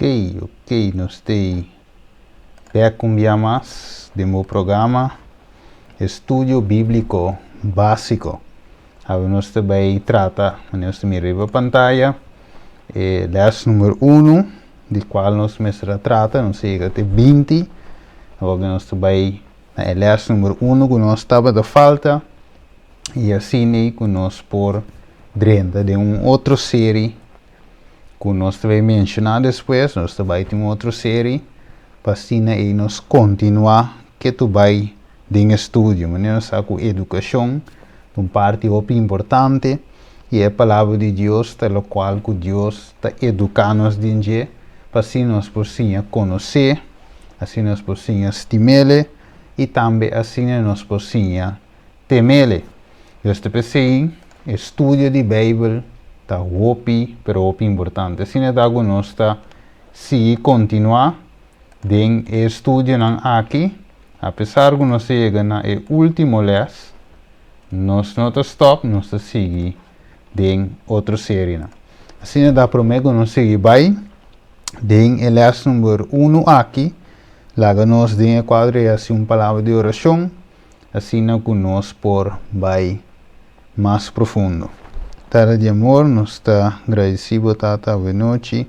Ok, ok, nos ta bèk un bia mas den bo programa Estudio Bíbliko Básiko. Awe nos ta bai trata, manera nos ta mira riba pantaya, e lès number unu di kual nos mester a trata, nos a yega te 20, awor nos ta bai na e lès number unu ku nos tabata falta i asina ku nos por drenta den un otro seri ku nos ta bai menshoná despues, nos ta bai tin un otro seri pa asina ei nos kontinuá ketu bai den estudio. Manera nos sa ku edukashon ta un parti hopi importante i e Palabra di Dios ta lokual ku Dios ta eduká nos den dje pa asina nos por siña konosé, asina nos por siña stim'El i tambe asina nos por siña temele. Dios ta p'esei estudio di Beibel ta hopi pero hopi importante. Asina ta ku nos ta sigui kontinuá den e estudionan aki, apesar ku nos a yega na e último lès, nos no ta stòp, nos ta sigui den otro serienan. Asina ta promé ku nos sigui bai den e lès number unu aki, laga nos den e kuadro ei hasi un palabra di orashon. Asina ku nos por bai mas profundo. Tata di amor, nos ta gradisí bo Tata awenochi,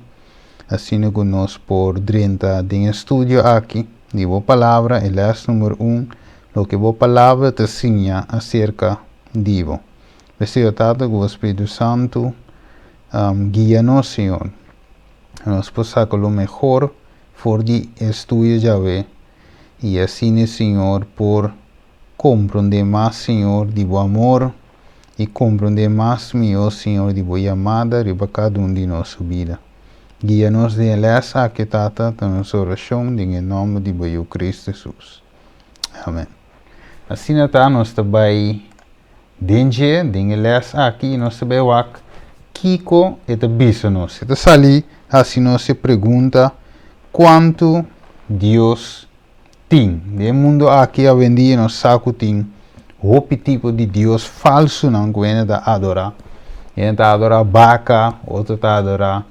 asina ku nos por drenta den e studio aki di bo Palabra, e lès number un, loke bo Palabra ta siña aserka di bo. P'esei, Tata, ku bo Spiritu Santu guia nos, Señor, nos por saka lo mehor for di e studio djawe. I asina Señor por komprondé mas, Señor, di bo amor i komprondé mas mihó, Señor, di bo yamada riba kada un di nos su bida. Guia nos den e lès aki, Tata, ta nos orashon den e nòmber di bo Yu Kristu Hesus. Amèn. Asina ta, nos ta bai den dje, den e lès aki, i nos ta bai wak kiko e ta bisa nos. E ta sali hasi nos e pregunta, Kuantu Dios tin? Den e mundu aki awendia nos sa ku tin hopi tipo di dios falsunan ku hende ta adorá. Hende ta adorá baka, otro ta adorá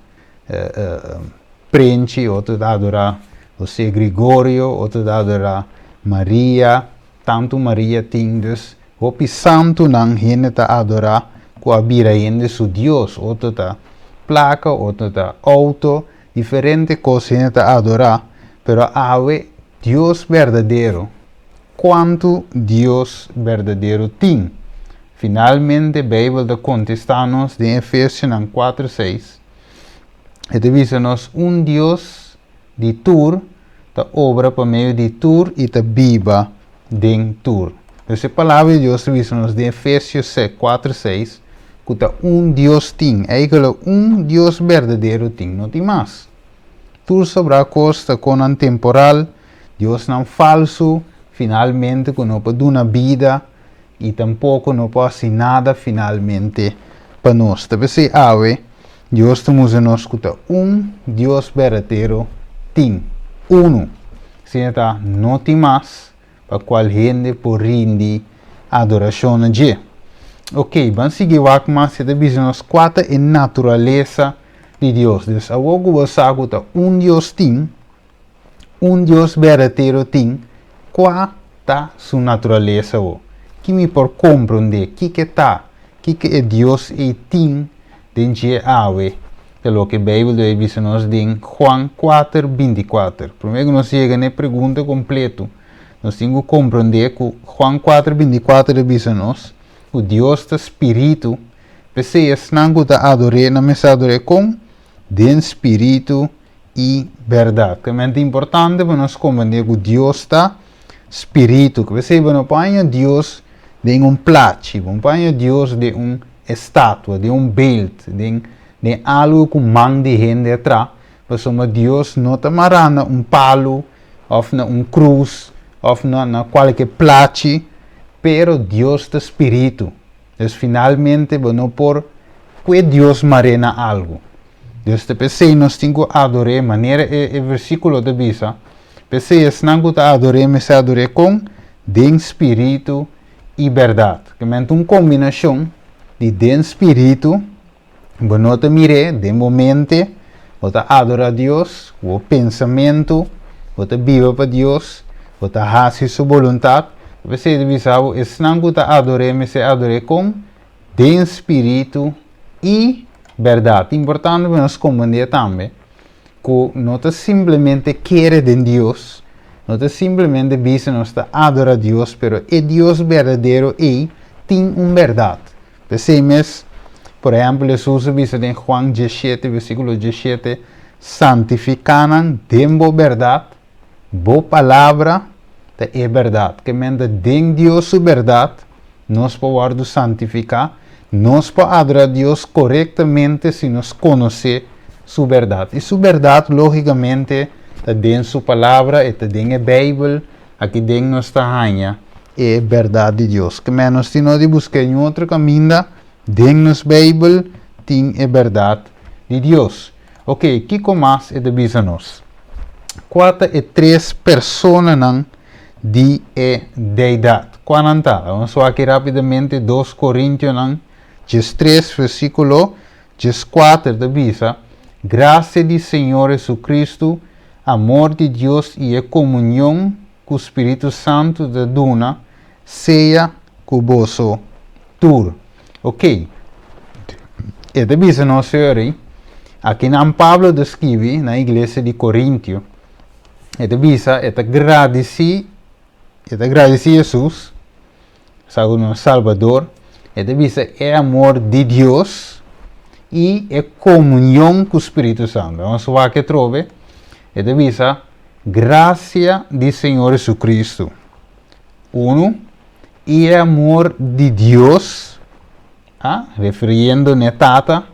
prenchi, otro ta adorá José Gregorio, otro ta adorá Maria. Tantu Maria tin dus hopi santunan hende ta adorá ku a bira hende su dios, otro ta plaka, otro ta outo, diferente kos hende ta adorá, pero awe Dios berdadero, kuantu Dios berdadero tin? Finalmente Beibel ta kontestá nos den Efesionan kuater seis, e ta bisa nos un Dios di tur ta obra pa medio di tur i ta biba den tur. Dus e Palabra di Dios ta bisa nos den Efesios 4, 6 ku ta un Dios tin. Eigele un Dios berdadero tin, no tin mas. Tur sobrá kos ta konan temporal, diosnan falsu, finalmente ku no por duna bida i tampoko no por hasi nada finalmente pa nos. Ta p'esei awe Dios ta mustra nos ku ta un Dios berdadero tin, unu. Asina ta no tin mas pa kual hende por rindi adorashon na dje. Oke, ban sigui wak mas e ta bisa nos kua ta e naturalesa di Dios. Dus awor ku bo sa ku ta un Dios tin, Un Dios berdadero tin kua ta su naturalesa bo? Ki mi por komprondé kiko e ta, kiko e Dios ei tin den dje awe? Ta loke Beibel debe bisa nos den Juan kuater, 24. Promé ku nos yega na e pregunta kompletu, nos tin ku komprondé ku Juan kuater, 24 ta bisa nos ku Dios ta spiritu, p'esei esnan ku ta ador'é nan mester ador'é kon? Den spiritu i bèrdat. Te mente importante pa nos komprendé ku Dios ta spiritu. Ku p'esei bo no por haña Dios den un plachi, bo no por haña Dios den un estatua, den un beeld, den den algu ku man di hende a traha, pasobra Dios no ta mará na un palu òf na un krus òf na na kualke plachi, pero Dios ta spiritu. Dus finalmente bo no por kue Dios mar'é na algu. Dus ta p'esei nos tin ku ador'é manera e e versíkulo ta bisa, P'esei esnan ku ta ador'é mester ador'é kon? Den spiritu i bèrdat. Ke men ta un kombinashon di den spiritu, bo no ta mir'é den bo mente, Bo ta adorá Dios ku bo pensamentu, bo ta biba pa Dios, bo ta hasi su boluntat. P'esei ta bisa bo, esnan ku ta ador'é mester ador'é kon? Den spiritu i bèrdat. Importante pa nos komprendé tambe ku no ta simplemente kere den Dios, no ta simplemente bisa nos ta adorá Dios, pero e Dios berdadero ei tin un bèrdat. P'esei mes, por ehèmpel, Hesus a bisa den Juan diesshete, versíkulo diesshete, Santifiká nan den bo bèrdat, bo palabra ta e bèrdat. Ke men ta den Dios su bèrdat nos por wòrdu santifiká, nos por adorá Dios korektamente si nos konosé su bèrdat. I su bèrdat, lógikamente, ta den su Palabra, e ta den e Beibel, Aki den nos ta haña e bèrdat di Dios. Ke ménos tin no di buska niun otro kaminda, den nos Beibel tin e bèrdat di Dios. Oke, kiko mas e ta bisa nos? Kua ta e tres personanan di e Deidat? Kua nan ta? Nos wak aki rápidamente Dos Korintionan 13 versíkulo 14 ta bisa, Grasia di Señor Hesukristu, amor di Dios i e komunion ku spiritu santu ta duna sea ku boso tur. Oke, e ta bisa nos señor akinan Pablo ta skibi na iglesia di Korintio, e ta bisa e ta gradisí, e ta gradisí Hesus, sa ku nos Salbador, e ta bisa e amor di Dios i e komunion ku Spiritu Santu. Nos wak atrobe, e ta bisa grasia di Señor Jesucristo, unu, i e amor di Dios, a, refiriendo n'e Tata,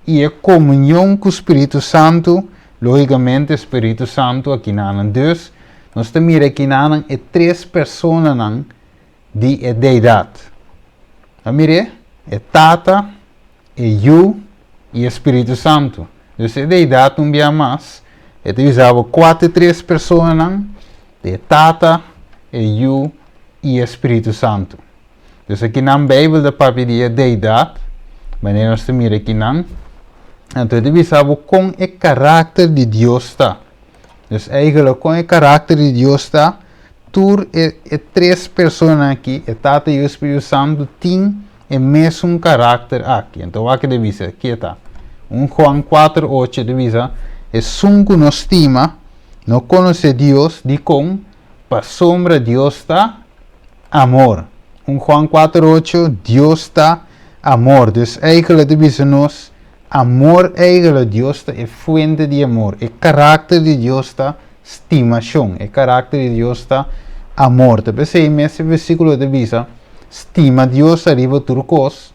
i e komunion ku Spiritu Santu, lógikamente Spiritu Santu akinanan. Dus, nos ta mira akinanan e tres personanan di e Deidat. A mir'é? E Tata, e Yu i e Spiritu Santu. Dus e Deidat un bia mas, e ta bisa bo kua ta e tres personanan, e Tata, e Yu i e Spiritu Santu. Dus akinan Beibel ta papia di e Deidat, manera nos ta mira akinan. Anto e ta bisa bo kon e karakter di Dios ta. Dus eigenlijk kon e karakter di Dios ta, tur e e tres personanan aki, e Tata, Yu i Spiritu Santu, tin e mesun karakter aki. Anto wak e ta bisa, ki e ta? Un Juan kuater ocho e ta bisa, Esun ku no stima, no konosé Dios, dikon? Pasobra Dios ta amor. Un Juan kuater ocho, Dios ta amor. Dus eigenlijk e ta bisa nos, Amor eigenlijk Dios ta e fuente di amor. E karakter di Dios ta stimashon. E karakter di Dios ta amor. Ta p'esei mes e versíkulo ta bisa, Stima Dios ariba tur kos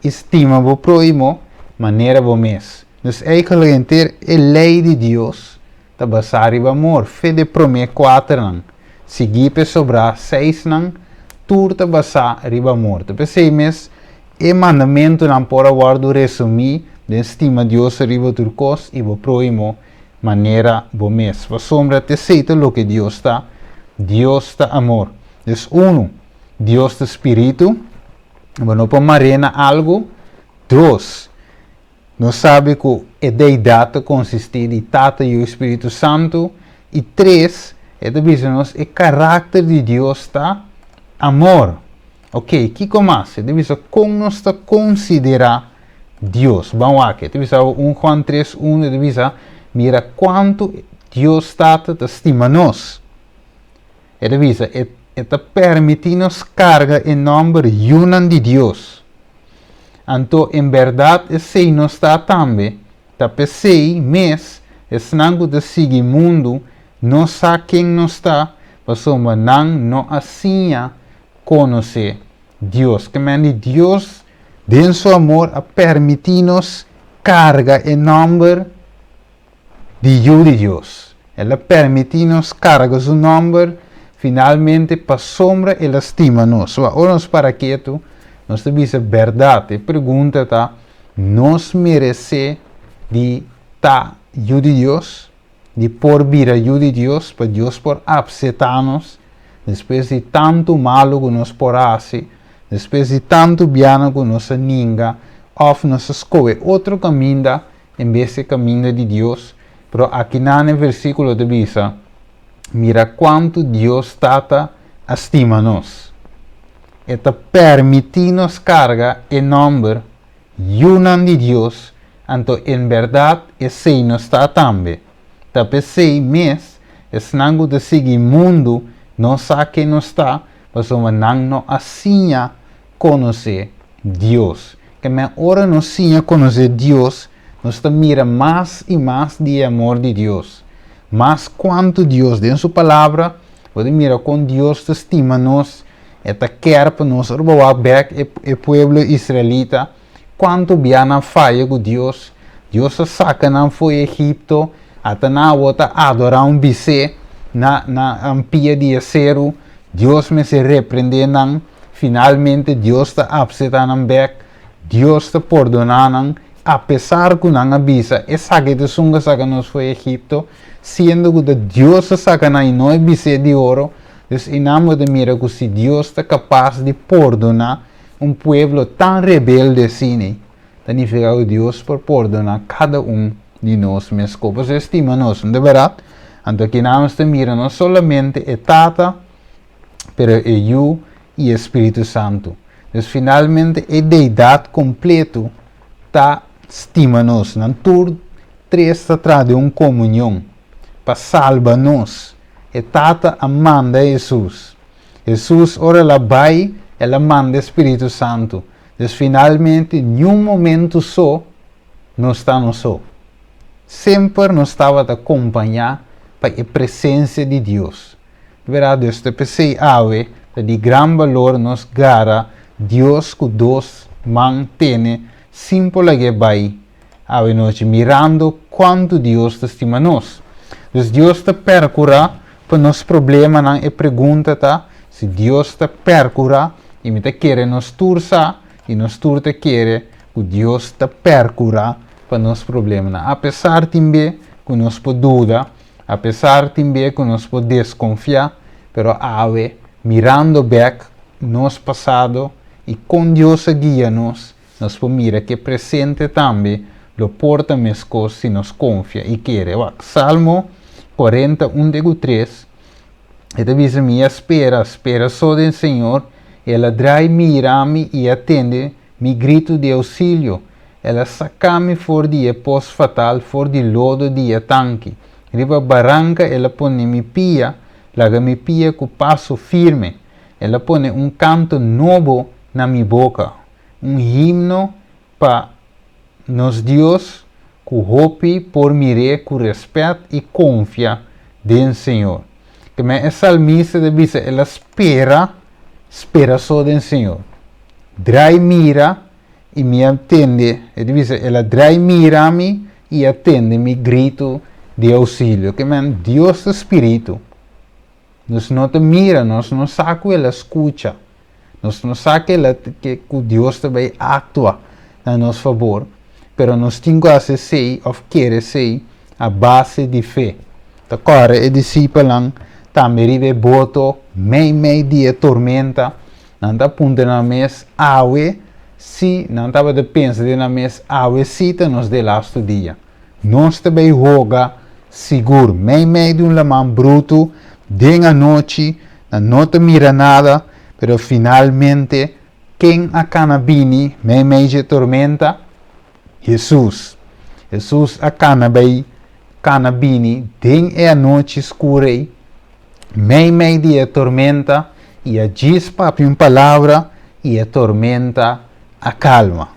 i stima bo próhimo manera bo mes. Dus eigenlijk henter e lei di Dios ta basá riba amor. Fe di e promé kuaternan, siguí pa e sobrá seisnan, tur ta basá riba amor. Ta p'esei mes e mandamentunan por a wòrdu resumí den stima Dios riba tur kos i bo próhimo manera bo mes. Pasobra t'esei ta loke Dios ta, Dios ta amor. Dus unu, Dios ta spiritu, bo no por mar'é na algu. Dos, nos sabi ku e Deidat ta konsistí di Tata, Yu i Spiritu Santu. I tres, e ta bisa nos e karakter di Dios ta amor. Oke, kiko mas? E ta bisa kon nos ta konsiderá Dios. Ban wak. E ta bisa un Juan tres unu e ta bisa, Mira kuantu Dios Tata ta stima nos. E ta bisa, e e ta permití nos karga e nòmber yunan di Dios. Anto en bèrdat esei nos ta tambe, ta p'esei mes esnan ku ta sigui mundu no sa ken nos ta, pasobra nan no a siña konosé Dios. Ke men di Dios den su amor a permití nos karga e nòmber di Yu di Dios. El a permití nos karga su nòmber finalmente pasobra el a stima nos. So, ora nos para ketu, nos ta bisa bèrdat. E pregunta ta, Nos meresé di ta yu di Dios? Di por bira yu di Dios, pa Dios por apsetá nos despues di tantu malu ku nos por hasi, despues di tantu bianan ku nos a ninga òf nos a skohe otro kaminda? en bes e kaminda di Dios. Pero akinan e versíkulo ta bisa, Mira kuantu Dios Tata a stima nos. E ta permití nos karga e nòmber Yunan di Dios, anto en bèrdat esei nos ta tambe. Ta p'esei mes esnan ku ta sigui mundu no sa ken nos ta, pasobra nan no a siña konosé Dios. Kemey ora nos siña konosé Dios, nos ta mira mas i mas di e amor di Dios. Mas kuantu Dios den su Palabra, bo ta mira kon Dios ta stima nos, e ta kèr pa nos. Ora bo wak bèk e e pueblo israelita, kuantu bia nan faya ku Dios, Dios a saka nan fo'i Egipto, ata nan awor ta adorá un bisé na na pia di e seru, Dios mester reprendé nan. Finalmente Dios ta apseta nan bek, Dios ta pordoná nan, apesar ku nan a bisa, Esaki ta esun ku a saka nos for Egipto, siendo ku ta Dios a saka nan i no e bisé di oro. Dus einan bo ta mira ku si Dios ta kapas di pordoná un pueblo tan rebelde asina, ta nifiká ku Dios por pordoná kada un di nos meskos. Pasobra e stima nos, no ta bèrdat? Anto akinan nos ta mira no solamente e Tata, pero e Yu i e Spiritu Santu. Dus finalmente e Deidat kompletu ta stima nos. Nan tur tres ta traha den un komunion pa salba nos. E Tata a manda Hesus. Hesus ora el a bai, el a manda e Spiritu Santu. Dus finalmente niun momentu so nos ta nos so. Semper nos tabata kompañá pa e presensia di Dios. Bera dus ta p'esei awe ta di gran balor nos gara Dios ku dos man tene sin por lag'é bai awe nochi mirando kuantu Dios ta stima nos. Dus Dios ta perkurá pa nos problemanan e pregunta ta si Dios ta perkurá i mi ta kere nos tur sa i nos tur ta kere ku Dios ta perkurá pa nos problemanan apesar tin be ku nos por duda. Apesar tin bia ku nos por deskonfiá, pero awe, mirando bèk nos pasado i kon Dios a guia nos, nos por mira ku e presente tambe lo por ta meskos si nos konfia i kere. Wak, Salmo 41 te ku 3, e ta bisa, Mi a spera, spera so den Señor, El a drai mira mi i a tende mi gritu di ousilio. El a saká mi for di e pos fatal, for di lodo di e tanki. Riba baranka el a pone mi pia, laga mi pia ku paso firme. El a pone un kanto nobo na mi boka, un himno pa nos Dios ku hopi por mir'é ku rèspèt i konfia den Señor. Kemey e salmista ta bisa el a spera, spera so den Señor. Drai mira i mi a tende, e ta bisa, el a drai mira mi i a tende mi gritu di ousilio. Ke men, Dios ta spiritu. Nos no ta mira, nos no sa ku el a skucha. Nos no sa ke el a, ke ku Dios ta bai aktua na nos fabor, pero nos tin ku hasi esei òf kere esei a base di fe. Ta kòrda e disipelnan tambe riba e boto meimei di e tormenta. Nan ta puntra nan mes, Awe si, nan tabata pensa den nan mes, awe si ta nos delastu dia. Nos ta bay hoga sigur meimei di un laman brutu den anochi, nan no ta mira nada, pero finalmente ken a kana bini meimei dje tormenta? Hesus. Hesus a kana bay kana bini den e anochi skur ei, Meimei di e tormenta i a djis papia un palabra i e tormenta a kalma.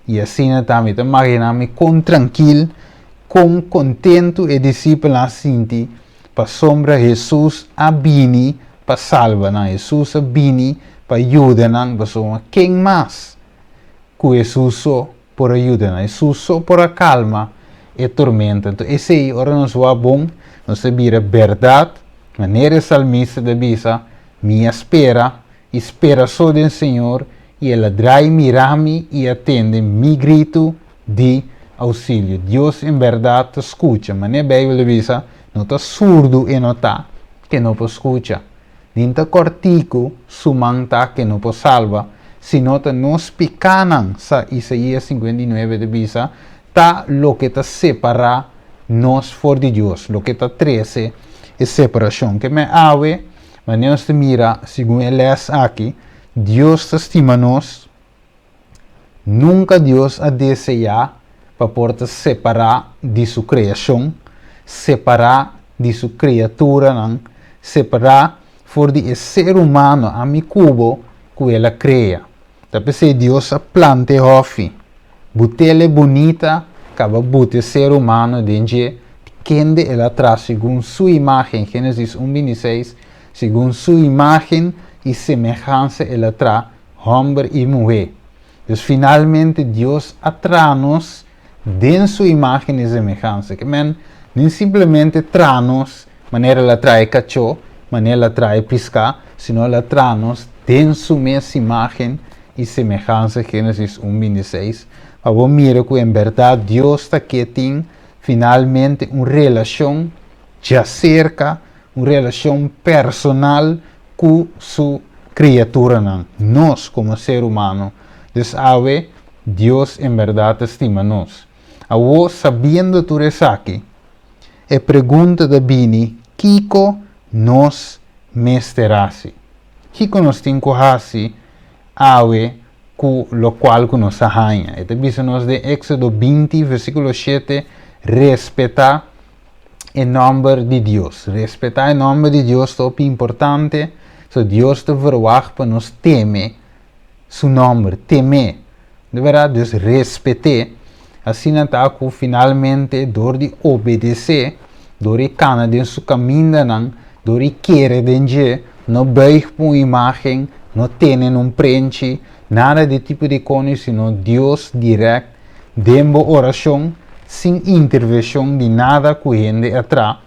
I asina ta mi ta magina mi kon trankil, kon kontentu e disipelnan a sinti pasobra Hesus a bini pa salba nan, Hesus a bini pa yuda nan, pasobra ken mas ku Hesus so por a yuda nan. Hesus so por a kalma e tormenta. Enton esei ora nos wak bon, nos ta bira bèrdat, manera e salmista ta bisa, Mi a spera i spera so den Señor, i el a drai mira mi i a tende mi gritu di ousilio. Dios en bèrdat ta skucha. Manera Beibel ta bisa, no ta surdu e no ta, ke no por skucha. Nin ta kòrtiku su man ta ke no por salba, sino ta nos pikánan, sa Isaías 59 ta bisa, ta loke ta separá nos for di Dios, loke ta trese e separashon. Ke men awe, manera nos ta mira segun e lès aki, Dios ta stima nos. Nunka Dios a deseá pa por ta separá di su kreashon, separá di su kriaturanan, separá for di e ser humano, ami ku bo, ku el a krea. Ta p'esei Dios a planta e hòfi, but'el e bunita, kaba buta e ser humano den dje, kende el a traha segun su imágen, Génesis un 26, segun su imágen i semehansa el a traha hòmber i muhé. Dus finalmente Dios a traha nos den su imágen i semehansa. Ke men, no simplemente traha nos manera el a traha e kachó, manera el a traha e piská, sino el a traha nos den su mes imágen i semehansa, Génesis un 26, pa bo mira ku en bèrdat Dios ta ke tin finalmente un relashon djaserka, un relashon personal ku su kriaturanan, nos komo ser humano. Dus awe, Dios en bèrdat ta stima nos. Awor, sabiendo tur esaki, e pregunta ta bini, Kiko nos mester hasi? Kiko nos tin ku hasi awe ku lokual ku nos a haña? E ta bisa nos den Éksodo 20, versíkulo 7, Respetá e nòmber di Dios. Respetá e nòmber di Dios ta hopi importante. So Dios ta verwagt pa nos teme su nòmber, tem'é. Di bèrdat, dus respet'é. Asina ta ku finalmente dor di obedes'é, dor di kana den su kamindanan, dor di kere den dje, no buig pa un imágen, no tene na un prenchi, nada di tipo di koni, sino Dios dirèkt den bo orashon, sin intervenshon di nada ku hende a tra.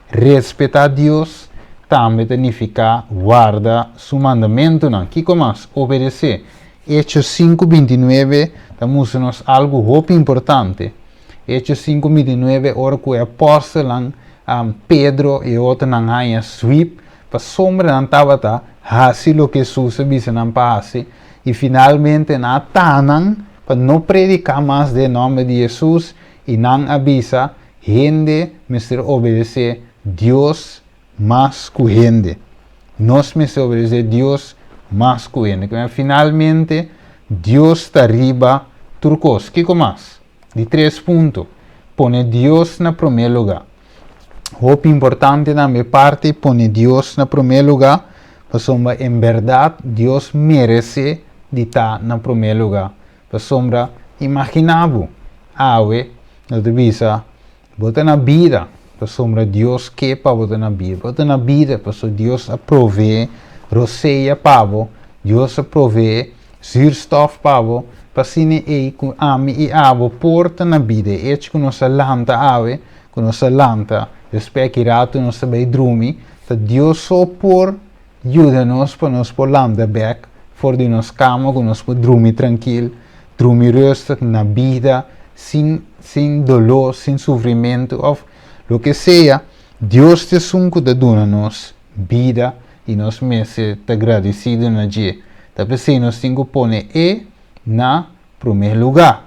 Respetá Dios tambe ta nifiká warda su mandamentunan. Kiko mas? Obedesé. Hechos 5:29 ta mustra nos algu hopi importante. Hechos 5:29 ora ku e apòstelnan, Pedro i e otronan haña swip, pasobra nan tabata hasi loke Hesus a bisa nan pa hasi, i finalmente nan a taha nan pa no prediká mas den e nòmber di Hesus, i nan a bisa, Hende mester obedesé Dios mas ku hende. Nos mester obedesé Dios mas ku hende. Kibera finalmente Dios ta riba tur kos. Kiko mas? Di tres punto, pone Dios na promé lugá. Hopi importante tambe parti pone Dios na promé lugá, pasobra en bèrdat Dios meresé di ta na promé lugá. Pasobra imaginá bo, awe no ta bisa bo ta na bida pasobra Dios ke pa bo ta na bida. Bo ta na bida pasobra Dios a proveé rosea pa bo, Dios a proveé zuurstof pa bo, pa asina ei ku ami i abo por ta na bida. E echo ku nos a lanta awe, ku nos a lanta despues aki ratu nos ta bai drumi, ta Dios so por Yuda nos pa nos por lanta bek for di nos kama ku nos por drumi trankil, drumi rustig na bida sin sin doló, sin sufrimentu òf loke sea. Dios ta esun ku ta duna nos bida i nos mester ta gradesido na dje. Ta p'esei nos tin ku pone e na promé lugá.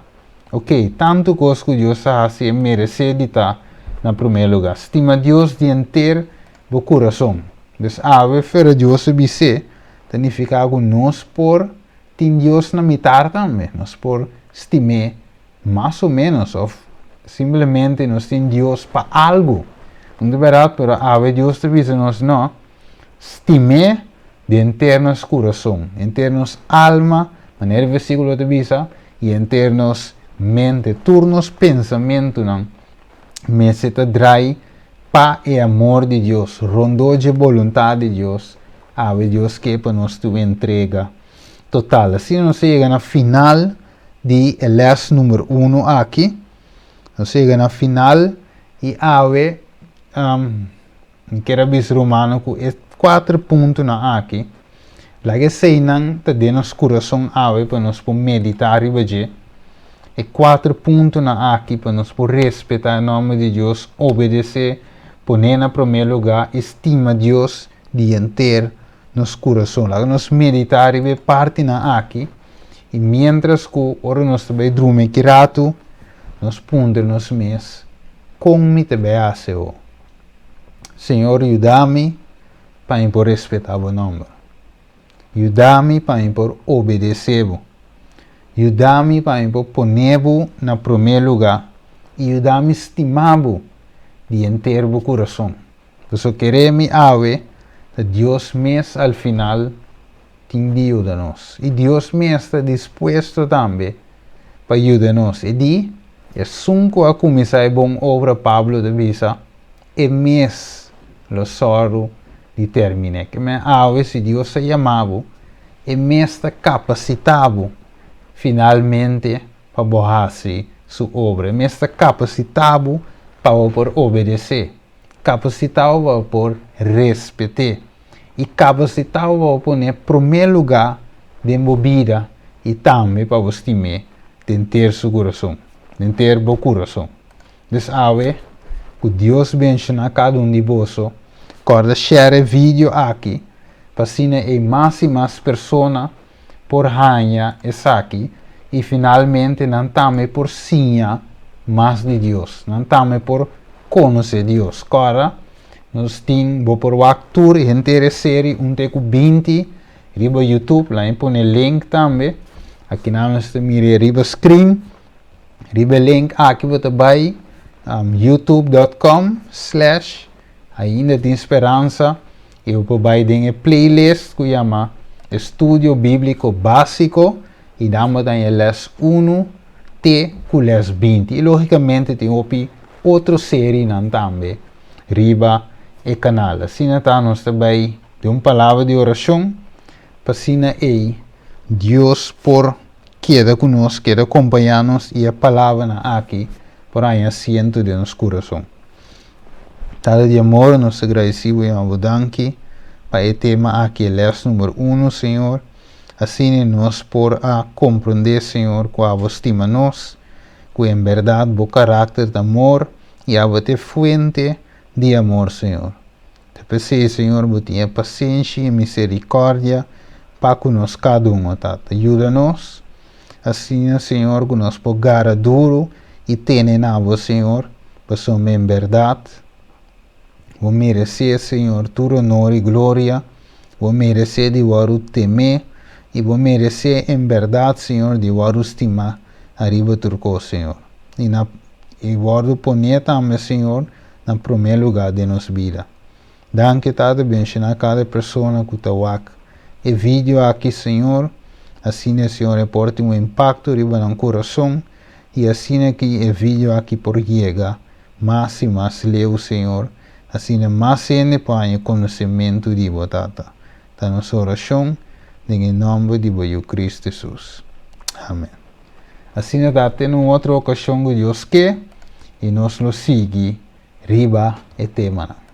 Oke, tantu kos ku Dios a hasi e meresé di ta na promé lugá. Stima Dios di henter bo kurason. Dus awe fera Dios a bis'é ta nifiká ku nos por tin Dios na mitar tambe. Nos por stim'é mas o ménos òf simplemente nos tin Dios pa algu. No ta bèrdat, pero awe Dios ta bisa nos no, stim'é di henter nos kurason, henter nos alma, manera e versíkulo ta bisa, i henter nos mente. Tur nos pensamentunan mester ta drai Pa e amor di Dios, rondó dje boluntat di Dios, awe Dios ke pa nos tin un entrega total. Asina nos a yega na final di e lès number uno aki. Nos a yega na final i awe mi kier a bisa rumannan ku e kuater puntonan aki, laga eseinan ta den nos kurason awe pa nos por meditá riba dje. E kuater puntonan aki pa nos por respetá e nòmber di Dios, obedesé, pon'é na promé lugá i stima Dios di henter nos kurason. Laga nos meditá riba e partinan aki i miéntras ku ora nos ta bai drumi ki ratu, nos puntra nos mes, Kon mi ta bai hasi awor? Señor yuda mi pa mi por respetá bo nòmber. Yuda mi pa mi por obedesé bo. Yuda mi pa mi por pone bo na promé lugá i yuda mi stima bo di henter bo kurason. Pasobra kere mi awe ta Dios mes al final tin di yuda nos. I Dios mes ta dispuesto tambe pa yuda nos. E di, Esun ku a kuminsá e bon obra, Pablo ta bisa, e mes lo sòru di termin'é. Ke men awe, si Dios ta yama bo, e mes ta kapasitá bo finalmente pa bo hasi su obra. E mes ta kapasitá bo pa bo por obedesé, kapasitá bo pa bo por respet'é i kapasitá bo pa bo pon'é promé lugá den bo bida i tambe pa bo stim'é den ter su kurason, den ter bo kurason. Dus awe, ku Dios benshoná kada un di boso, kòrda share e video aki pa asina ei mas i mas persona por haña esaki i finalmente nan tambe por siña mas di Dios, nan tambe por konosé Dios. Kòrda, nos tin, bo por wak tur henter e seri un te ku 20 riba YouTube, laña pone link tambe, akinan nos ta mira riba screen. Riba e link aki bo ta bai um, youtube.com slash ainda tin speransa i bo por bai den e playlist ku yama Estudio Bíbliko Básiko i dan bo ta haña les 1 te ku les 20. I lógikamente tin hopi otro serinan tambe riba e kanal. Asina ta nos ta bai den un palabra di orashon pa asina ei Dios por Keda ku nos, keda kompañá nos i e palabranan aki por haña asiento den nos kurason. Tata di amor, nos ta gradisí bo i yama bo danki pa e tema aki, e lès number uno, Señor. Asina nos por a komprondé, Señor, ku abo stima nos, ku en bèrdat bo karakter ta amor i abo ta e fuente di amor, Señor. Ta p'esei, Señor, bo tin e pasenshi i miserikòrdia pa ku nos kada un, o Tata. Yuda nos, asina, Señor, ku nos por gara duru i tene na bo, Señor, pasobra en bèrdat bo meresé, Señor, tur onor i gloria, bo meresé di wòrdu temé i bo meresé en bèrdat, Señor, di wòrdu stimá ariba tur kos, Señor. I na i wòrdu poné tambe, Señor, na promé lugá den nos bida. Danki Tata benshoná kada persona ku ta wak e video aki Señor, asina e Señor e por tin un impakto riba nan kurason i asina ki e video aki por yega mas i mas leu Señor, asina mas hende por haña konosementu di bo Tata. Ta nos orashon den e nòmber di bo Yu Kristu Hesus. Amen. Asina ta te na un otro okashon ku Dios ke i nos lo sigui riba e temanan.